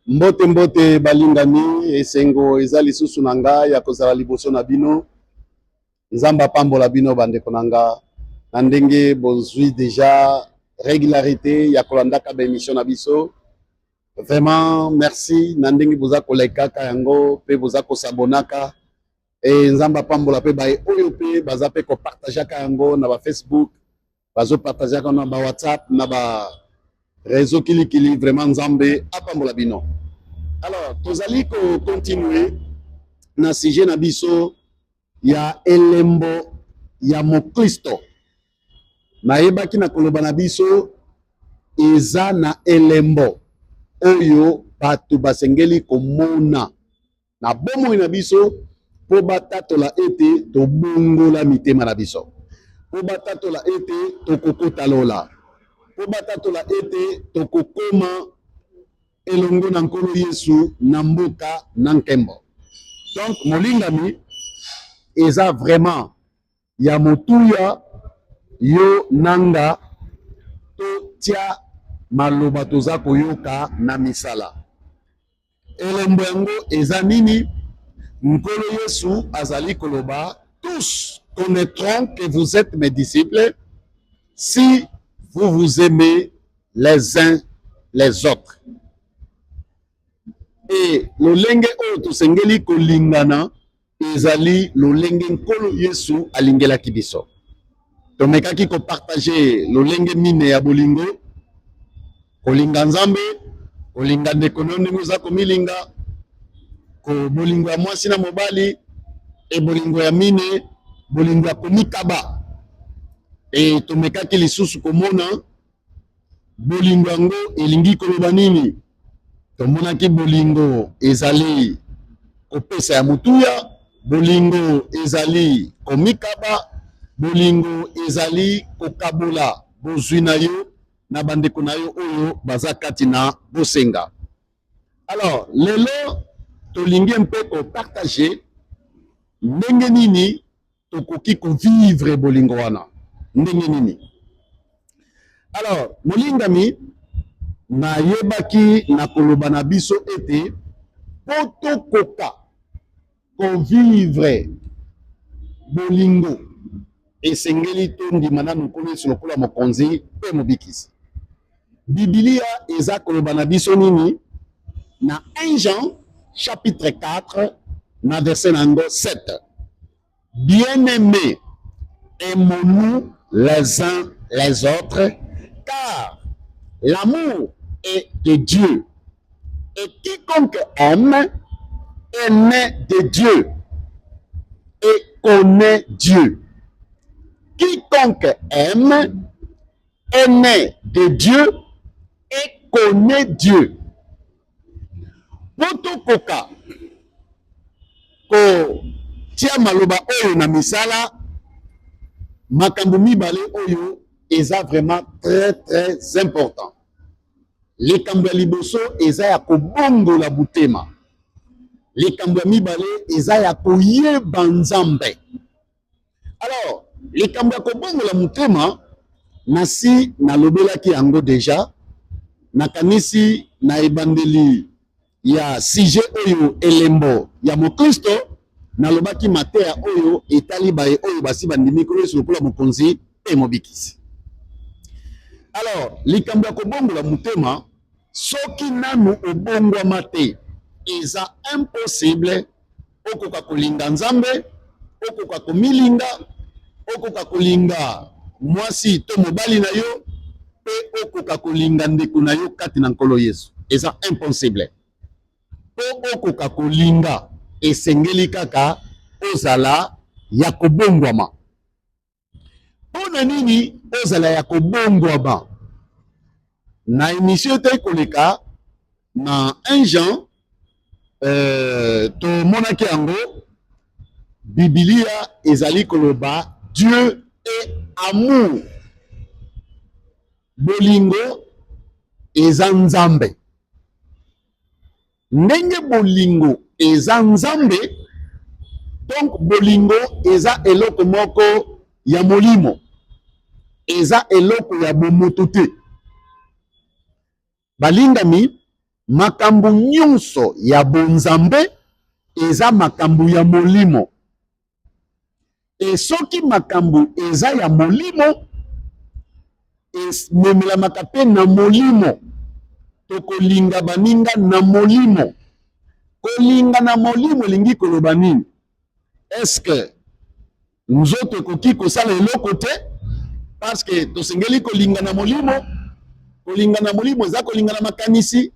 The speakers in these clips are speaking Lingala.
Mbote mbote balingami, esengo eza lisusu na nga ya kozala liboso na bino. Nzambe apambola bino bandeko na nga na ndenge bozwi deja regularité ya kolandaka ba emission na biso. Vraiment merci na ndenge boza kolekaka yango pe boza kosabonaka. E Nzambe apambola pe baye oyo pe baza pe kopartageaka yango na ba Facebook, bazo partageaka na ba WhatsApp, na ba réseau kilikili. Vraiment Nzambe apambola bino. Alors tozali ko continuer na sujet na biso ya elembo ya moklisto. Nayebaki na koloba na biso eza na elembo oyo bato basengeli komona na bomoi na biso mpo batatola ete tobongola mitema na biso, mpo batatola ete tokokota lola, mpo batatola ete tokokoma elongo na Nkolo Yesu na mboka na nkembo. Donc molingami, eza vraiment ya motuya yo nanga totia maloba toza koyoka na misala. Elembo yango eza nini? Nkolo Yesu azali koloba, tous connaîtront que vous êtes mes disciples si vous vous aimez les uns les autres. E lolenge oyo tosengeli kolingana ezali lolenge Nkolo Yesu alingelaki biso. Tomekaki kopartage lolenge mine ya bolingo: kolinga Nzambe, kolinga ndeko na yo ndenge oza komilinga, ko bolingo ya mwasi na mobali, e bolingo ya mine, bolingo ya komikaba. E tomekaki lisusu komona bolingo yango elingi koloba nini. Tomonaki bolingo ezali kopesa ya motuya, bolingo ezali komikaba, bolingo ezali kokabola bozwi na yo na bandeko na yo oyo baza kati na bosenga. Alors lelo tolingi mpe kopartage ndenge nini tokoki kovivre bolingo wana, ndenge nini. Alors molingami, nayebaki na koloba na biso ete mpo tokoka kovivre bolingo, esengeli tondima nanu Nkolo Yesu lokola Mokonzi mpe Mobikisi. Biblia eza koloba na biso nini na 1 Jean chapitre 4 na verset na yango 7? Bien-aimés, aimons-nous les uns les autres, car l'amour est de Dieu. Et quiconque aime est né de Dieu et connaît Dieu. Quiconque aime est né de Dieu et connaît Dieu. Po tokoka kotia maloba oyo na misala, makambo mibale oyo eza vraiment très très important. Likambo ya liboso eza ya kobongola motema. Likambo ya mibale eza ya koyeba Nzambe. Alors, likambo ya kobongola motema, nasi nalobelaki yango deja, nakanisi na ebandeli ya sujet oyo elembo ya moklisto, nalobaki mateya oyo etali baye oyo basi bandimi Nkolo Yesu lokola Mokonzi mpe Mobikisi. Alors, likambo ya kobongola motema, soki nanu obongwama te, eza impossible okoka kolinga Nzambe, okoka komilinga, okoka kolinga mwasi to mobali na yo, mpe okoka kolinga ndeko na yo kati na Nkolo Yesu. Eza impossible. Mpo okoka kolinga, esengeli kaka ozala ya kobongwama. Mpo na nini ozala ya kobongwama? Na emission etali koleka na 1 Jean, tomonaki yango, Biblia ezali koloba Dieu est amour. Bolingo eza Nzambe. Ndenge bolingo eza Nzambe, donc bolingo eza eloko moko ya molimo, eza eloko ya bomoto te. Balingami, Makambo nyonso ya bonzambe eza makambo ya molimo. E soki makambo eza ya molimo, ememelamaka mpe na molimo. Tokolinga baninga na molimo. Kolinga na molimo elingi koloba nini? Est-ce nzoto ekoki kosala eloko te? Parce que tosengeli kolinga na molimo. Kolinga na molimo eza kolinga na makanisi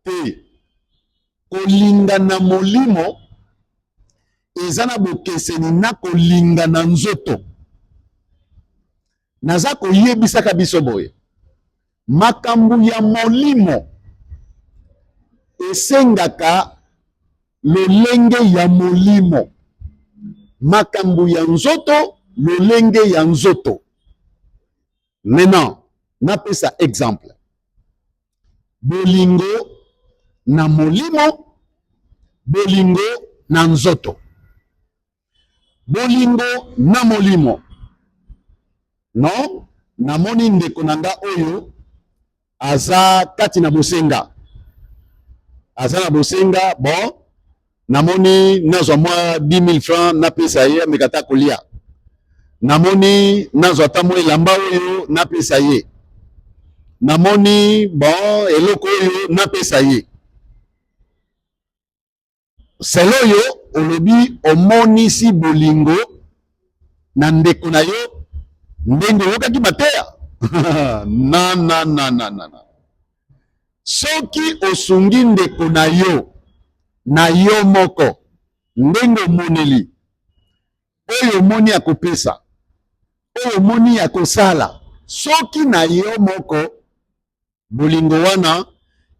te. Kolinga na molimo eza na bokeseni na kolinga na nzoto. Naza koyebisaka biso boye, makambo ya molimo esengaka lolenge ya molimo, makambo ya nzoto lolenge ya nzoto. Maintenant, napesa exemple. Bolingo na molimo, bolingo na nzoto. Bolingo na molimo. Non, namoni ndeko na nga oyo aza kati na bosenga, aza na bosenga. Bon, namoni nazwa mwa 10 000 francs napesa ye ameka ata kolia. Namoni nazwa ata mwa elamba oyo napesa ye. Namoni bon eloko oyo napesa ye. Selo oyo olobi omonisi bolingo na ndeko na yo ndenge oyokaki mateya. Na na na na na. Soki osungi ndeko na yo na yo moko ndenge omoneli, oyo omoni ya kopesa, oyo omoni ya kosala, soki na yo moko, bolingo wana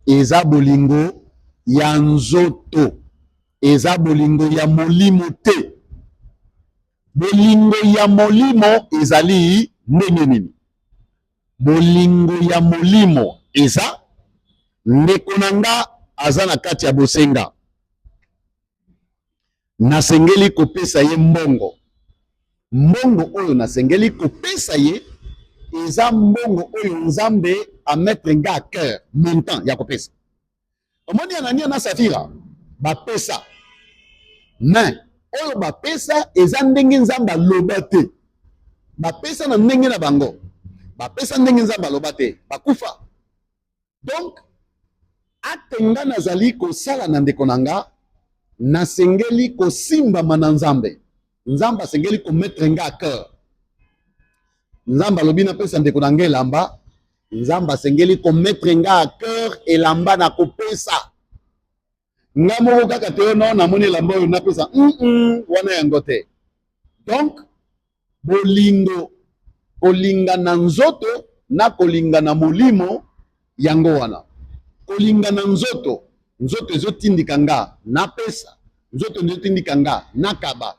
eza bolingo ya nzoto, eza bolingo ya molimo te. Bolingo ya molimo ezali ndenge nini? Bolingo ya molimo eza ndeko na nga aza na kati ya bosenga, nasengeli kopesa ye mbongo. Mbongo oyo nasengeli kopesa ye eza mbongo oyo Nzambe amettre nga à cœur, montant ya kopesa. Omoni Anania na Safira bapesa, mais oyo bapesa eza ndenge Nzambe aloba te. Bapesa na ndenge na bango, bapesa ndenge Nzambe aloba te, bakufa. Donc ate nga nazali kosala na ndeko na nga, nasengeli kosimbama na Nzambe. Nzambe asengeli komettre nga à cœur. Nzambe alobi napesa ndeko na nga elamba, Nzambe asengeli komettre nga à cœur elamba na kopesa. Nga moko kaka te, no namoni elamba oyo napesa, wana yango te. Donc bolingo, kolinga na nzoto na kolinga na molimo, yango wana. Kolinga na nzoto, nzoto ezotindika nga napesa, nzoto ezotindika nga nakaba.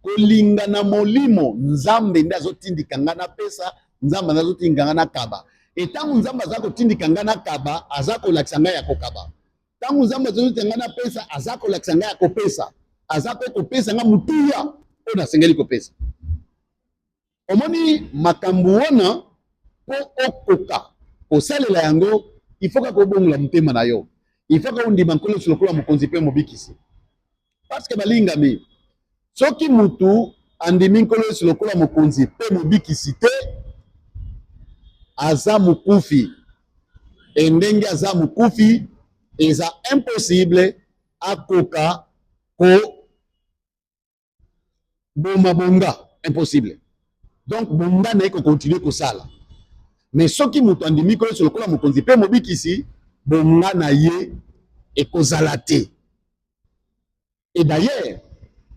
Kolinga na molimo, Nzambe nde azotindika nga napesa, Nzambe nde azotindika nga nakaba. E ntango Nzambe aza kotindika nga nakaba, aza kolakisa nga ya kokaba. Ntango Nzambe azotindika nga napesa, aza kolakisa nga ya kopesa, aza mpe kopesa nga motuya oyo nasengeli kopesa. Omoni makambo wana, mpo okoka kosalela yango, il faut kaka obongola motema na yo, il faut kaka ondima Nkolo Yesu lokola mokonzi mpe mobikisi. Parce que balingami, soki mutu andimi Nkolo Yesu lokola mokonzi mpe mobikisi te, aza mokufi. E ndenge aza mokufi, eza impossible akoka ko boma bonga, impossible. Donc bonga na ye kokontinue kosala. Mais soki moto andimi Nkolo Yesu lokola mokonzi mpe mobikisi, bonga na ye ekozala te. Et d'ailleurs,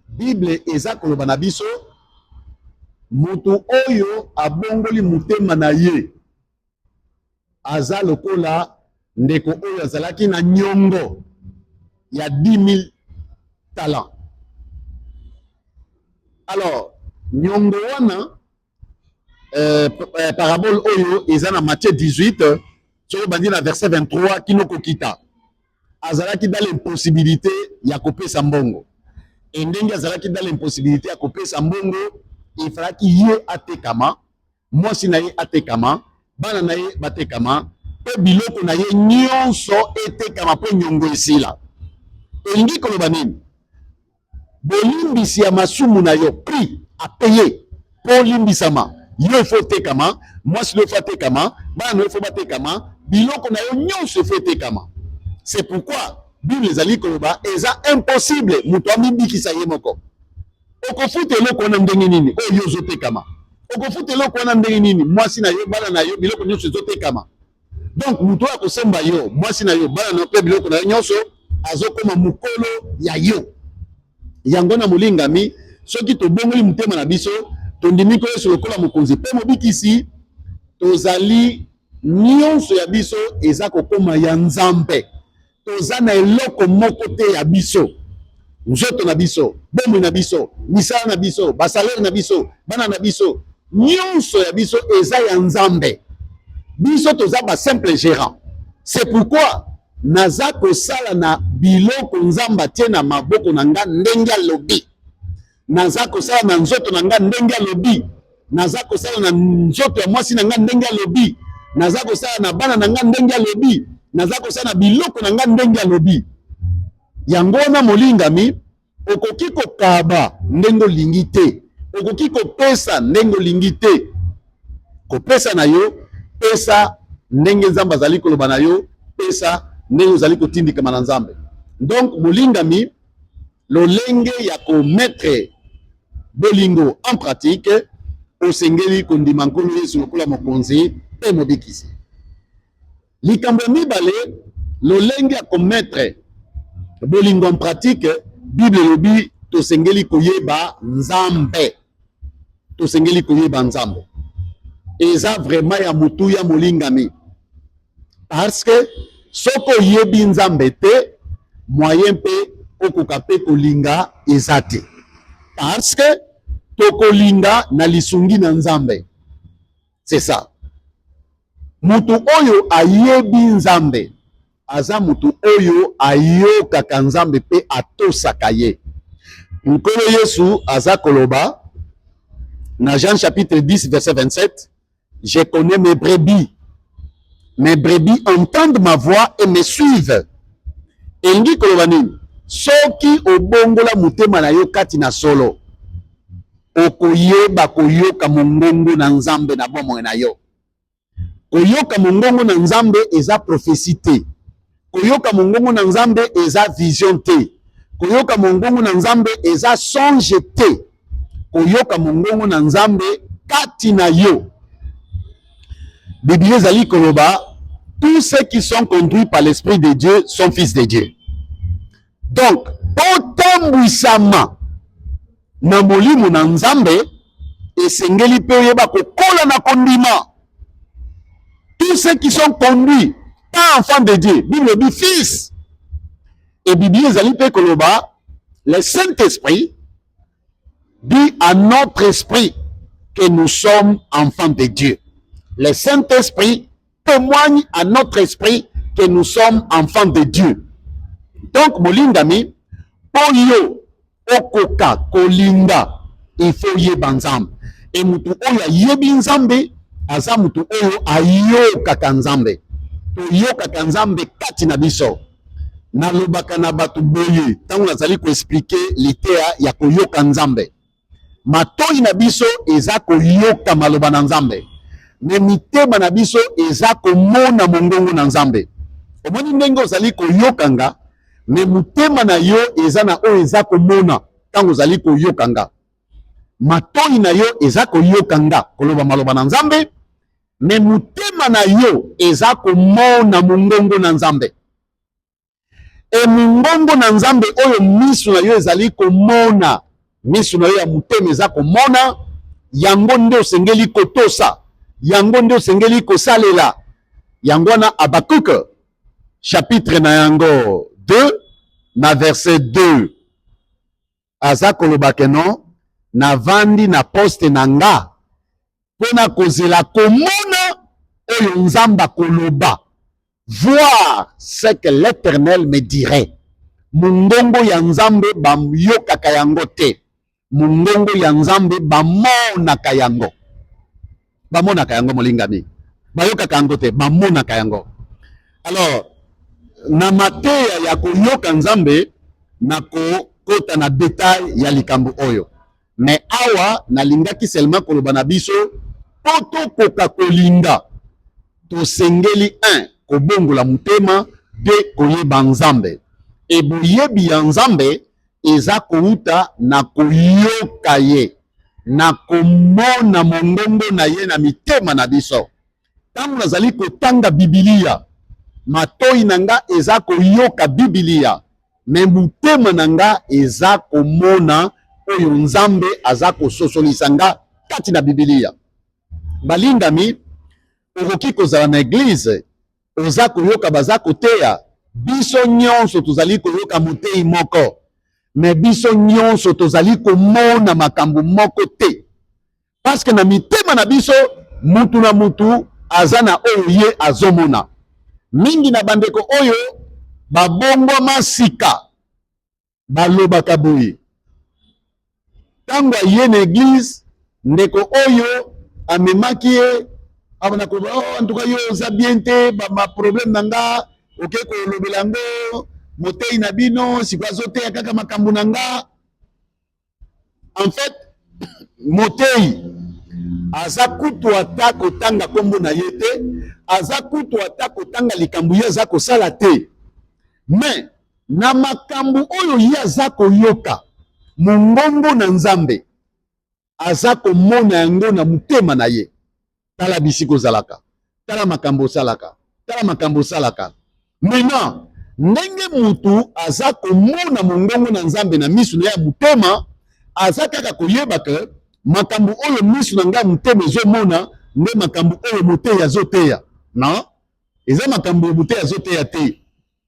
Bible eza koloba na biso, moto oyo abongoli motema na ye aza lokola ndeko oyo azalaki na nyongo ya 10 000 talents. Alors, nyongo wana, parabole oyo eza na Matthieu 18, soki obandi na verset 23 kino kokita, azalaki dans l'impossibilité ya kopesa mbongo. E ndenge azalaki dans l'impossibilité ya kopesa mbongo, efalaki ye atekama, mwasi na ye atekama, bana na ye batekama. mpe biloko na ye nyonso etekama mpo nyongo esila. Elingi koloba nini? Bolimbisi ya masumu na yo, prix à payer mpo olimbisama, yo ifo otekama, mwasi no ifo atekama, bana no ifo batekama, biloko na yo nyonso ifo etekama. C'est pourquoi Bible ezali koloba eza impossible moto amibikisa ye moko. Okofuta eloko wana ndenge nini oyo yo ozotekama? Okofuta eloko wana ndenge nini? Mwasi na yo, bana na yo, biloko nyonso ezotekama. Donc moto oyo akosomba yo, mwasi na yo, bana na yo mpe biloko na yo nyonso, azokoma mokolo ya yo. Yango na molingami, soki tobongoli motema na biso, tondimi ko Yesu lokola mokonzi mpe mobikisi, tozali nyonso ya biso eza kokoma ya Nzambe. Toza na eloko moko te ya biso. Nzoto na biso, bomoi na biso, misala na biso, basalere na biso, bana na biso, nyonso ya biso eza ya Nzambe. Biso toza ba simple gérant. C'est pourquoi naza kosala na biloko Nzambe atie na maboko na nga ndenge alobi. Naza kosala na nzoto na nga ndenge alobi. Naza kosala na nzoto ya mwasi na nga ndenge alobi. Naza kosala na bana na nga ndenge alobi. Naza kosala na biloko na nga ndenge alobi. Yango wana molingami, okoki kokaba ndenge olingi te, okoki kopesa ndenge olingi te. Kopesa na yo, pesa ndenge Nzambe azali koloba na yo, pesa ndenge ozali kotindikama na Nzambe. Donc molingami, lolenge ya ko mettre bolingo en pratique, osengeli kondima Nkolo Yesu lokola Mokonzi mpe Mobikisi. Likambo ya mibale, lolenge ya ko mettre bolingo en pratique, Bible elobi tosengeli koyeba Nzambe. Tosengeli koyeba Nzambe. Eza vraiment ya motuya molingami. Parce que soki oyebi Nzambe te, moyen mpe okoka mpe kolinga eza te. Parce que tokolinga na lisungi na Nzambe. C'est ça. Mutu oyo ayebi Nzambe aza mutu oyo ayokaka Nzambe mpe atosaka ye. Nkolo Yesu aza koloba na Jean chapitre 10 verset 27, je connais mes brebis. Mes brebis entendent ma voix et me suivent. Elingi koloba nini? Soki obongola motema na yo kati na solo, okoyeba koyoka mongongo na Nzambe na bomoi na yo. Koyoka mongongo na Nzambe eza prophetie te. Koyoka mongongo na Nzambe eza vision te. Koyoka mongongo na Nzambe eza songe te. Koyoka mongongo na Nzambe kati na yo. Biblia ezali koloba tous ceux qui sont conduits par l'Esprit de Dieu sont fils de Dieu. Donc, otambwisama na molimo na Nzambe, esengeli mpe oyeba kokola na kondima. Tous ceux qui sont conduits par enfant de Dieu, Bible elobi fils. Et Bible ezali mpe koloba le Saint-Esprit dit à notre esprit que nous sommes enfants de Dieu. Le Saint-Esprit témoigne à notre esprit que nous sommes enfants de Dieu. Donc, molingami, po yo okoka kolinga, il faut yeba Nzambe. Et mutu oyo ayebi Nzambe, aza mutu oyo ayokaka Nzambe. Toyokaka Nzambe kati na biso. Nalobaka na bato boye ntango nazali koexplike liteya ya koyoka Nzambe. Matoi na biso eza koyoka maloba na Nzambe, me mitema na biso eza komona mongongo na Nzambe. Omoni ndenge ozali koyoka nga, me motema na yo eza na oyo eza komona ntango ozali koyoka nga. Matoi na yo eza koyoka nga koloba maloba na Nzambe, me motema na yo eza komona mongongo na Nzambe. E mongongo na Nzambe oyo miso na yo ezali komona, miso na yo ya motema eza komona, yango nde osengeli kotosa, yango nde osengeli kosalela. Yango wana Habakkuk chapitre na yango 2 na verset 2 aza koloba ke non, navandi na poste na nga mpo na kozela komona oyo Nzambe akoloba, voir ce que l'Éternel me dirait. Mongongo ya Nzambe bayokaka yango te, mongongo ya Nzambe bamonaka yango. Bamonaka yango molingami, bayokaka yango te, bamonaka yango. Alors na mateya ya koyoka Nzambe, nakokota na detail ya likambo oyo, mais awa nalingaki seulement koloba na biso mpo tokoka kolinga, tosengeli 1 kobongola motema, 2 koyeba Nzambe. E boyebi ya Nzambe eza kouta na koyoka ye, na komona mongongo na ye na mitema na biso. Ntango nazali kotanga Bibilia, matoi na nga eza koyoka Bibilia, mais motema na nga eza komona oyo Nzambe aza kososolisa nga kati na Bibilia. Balingami, okoki kozala na église, oza koyoka baza koteya, biso nyonso tozali koyoka motei moko, mais biso nyonso tozali komona makambo moko te, parce que na mitema na biso, mutu na mutu aza na oyo ye azomona. Mingi na bandeko oyo babongwama sika balobaka boye: ntango aye na église, ndeko oyo amemaki ye abona koloba: "Oh, en tout cas yo oza bien te, baproblème na nga oke kolobela yango motei na bino, sikoyo azoteya kaka makambo na nga." En fait, motei aza kutu ata kotanga nkombo na ye te, aza kutu ata kotanga likambo ye aza kosala te, mais na makambo oyo ye aza koyoka mongongo na Nzambe, aza komona yango na motema na ye. Tala bisika ozalaka, tala makambo osalaka, tala makambo osalaka. Maintenant, ndenge mutu aza komona mongongo na Nzambe na miso na ye ya motema, aza kaka koyeba ke makambo oyo miso na ngai ya motema ezomona nde makambo oyo motei azoteya. Non, eza makambo oyo motei azoteya te.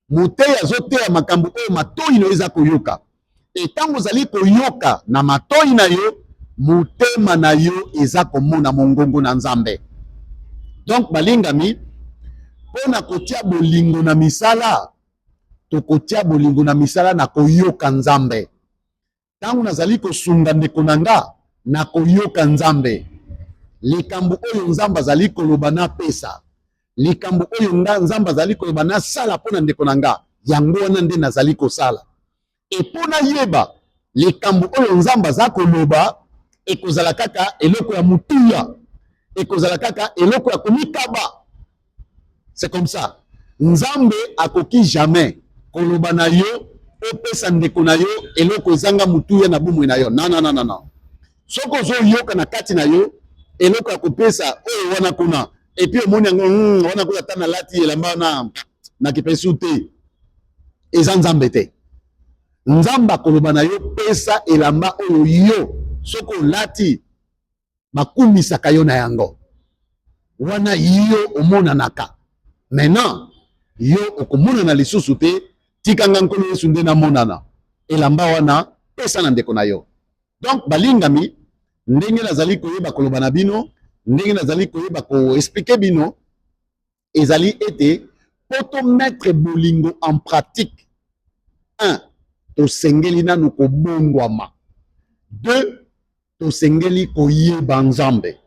Motei azoteya makambo oyo matoi na yo eza koyoka. E ntango ozali koyoka na matoi na yo, motema na yo eza komona mongongo na Nzambe. Donc balingami, mpo na kotia bolingo na misala, tokotia bolingo na misala na koyoka Nzambe. Ntango nazali kosunga ndeko na nga, na koyoka Nzambe, likambo oyo Nzambe azali koloba napesa, likambo oyo nga Nzambe azali koloba nasala mpo na ndeko na nga, yango wana nde nazali kosala. E mpo nayeba likambo oyo Nzambe aza koloba, ekozala kaka eloko ya motuya, ekozala kaka eloko ya komikaba. C'est comme ça. Nzambe akoki jamais koloba na yo opesa ndeko na yo eloko ezanga motuya na bomoi na yo. Non, non, non, non. Soki ozoyoka na kati na yo eloko ya kopesa oyo wana kuna, et puis omoni yango wana kuna, ata nalati elamba wana na kipesu te, eza Nzambe te. Nzambe akoloba na yo: pesa elamba oyo yo soki olati bakumisaka yo na yango wana, yo omonanaka. Maintenant yo okomonana lisusu te, tikanga Nkolo Yesu nde namonana. Elamba wana, pesa na ndeko na yo. Donc balingami, ndenge nazali koyeba koloba na bino, ndenge nazali koyeba koexpliquer bino, ezali ete mpo tomettre bolingo en pratique, 1 tosengeli nanu kobongwama, 2 tosengeli koyeba Nzambe.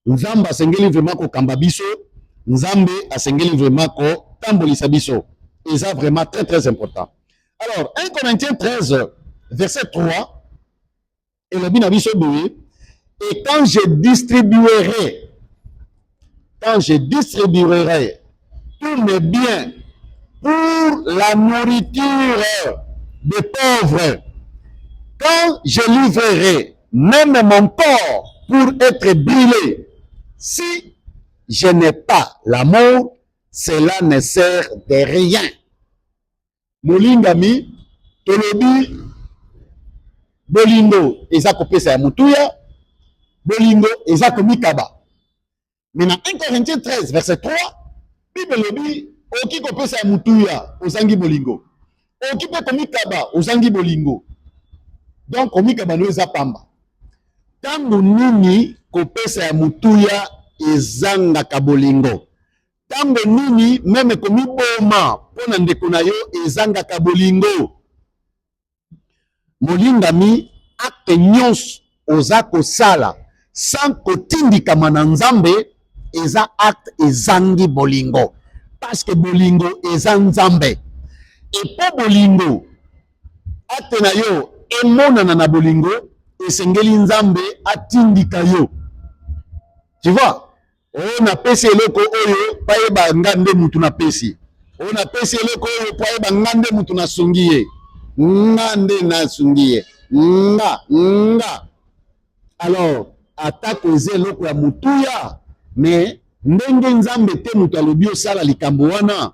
Nzambe asengeli vraiment kokamba biso, Nzambe asengeli vraiment kotambolisa biso. Eza vraiment très très important. Alors 1 Corinthiens 13 verset 3 elobi na biso boye: "Et quand je distribuerai tous mes biens pour la nourriture des pauvres, quand je livrerai même mon corps pour être brûlé, si je n'ai pas l'amour, cela ne sert de rien." Molingami, tolobi bolingo eza kopesa ya motuya, bolingo eza komikaba. Mais na 1 Corinthiens 13 verset 3, Bible elobi: okoki kopesa ya motuya, ozangi bolingo. Okoki mpe komikaba, ozangi bolingo. Donc komikaba no eza pamba. Ntango nini kopesa ya motuya ezangaka bolingo? Ntango nini même komiboma mpo na ndeko na yo ezangaka bolingo? Molingami, acte nyonso oza kosala sans kotindikama na Nzambe eza acte ezangi bolingo. Parce que bolingo eza Nzambe. Et po bolingo acte na yo emonana na bolingo, esengeli Nzambe atindika yo. Tu vois? Oh, napesi eloko oyo po ayeba nga nde mutu napesi. Oh, napesi eloko oyo po ayeba nga nde mutu nasungi ye. Nga nde nasungi ye. Nga, nga. Alors, atako eza eloko ya motuya, mais ndenge Nzambe te moto alobi osala likambo wana,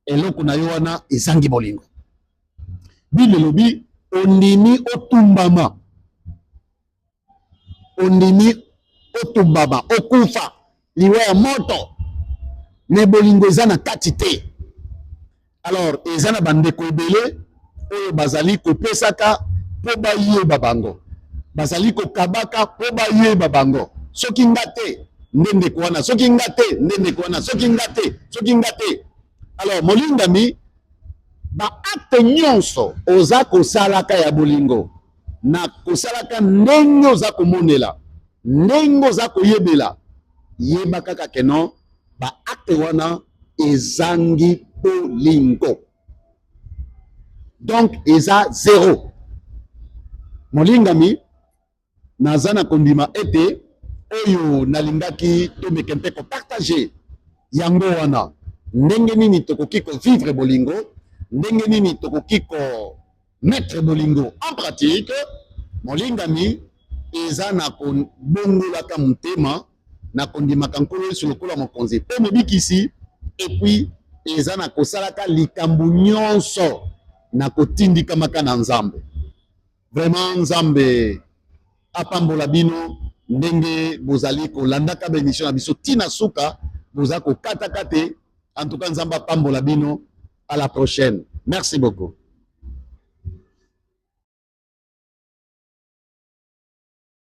eloko na yo wana ezangi bolingo. Bible elobi ondimi otumbama, ondimi otumbama, okufa liwa ya moto, mais bolingo eza na kati te. Alors eza na bandeko ebele oyo bazali kopesaka mpo bayeba bango, bazali kokabaka mpo bayeba bango. Soki nga te nde ndeko wana, soki nga te nde ndeko wana, soki nga te, soki nga te. Alors molingami, ba acte nyonso oza kosalaka ya bolingo, na kosalaka ndenge oza komonela, ndenge oza koyebela, yeba kaka ke non, ba acte wana ezangi bolingo, donc eza zero. Molingami, naza na kondima ete oyo nalingaki tomeke mpe kopartager yango wana, ndenge nini tokoki kovivre bolingo, ndenge nini tokoki komettre bolingo en pratique. Molingami, eza na kobongolaka motema, na kondimaka Nkolo Yesu lokola mokonzi mpe mobikisi, et puis eza na kosalaka likambo nyonso na kotindikamaka na Nzambe. Vraiment, Nzambe apambola bino ndenge bozali kolandaka ba émission na biso tina suka, boza kokataka te. En tout cas, Nzambe apambola bino. À la prochaine, merci beaucoup.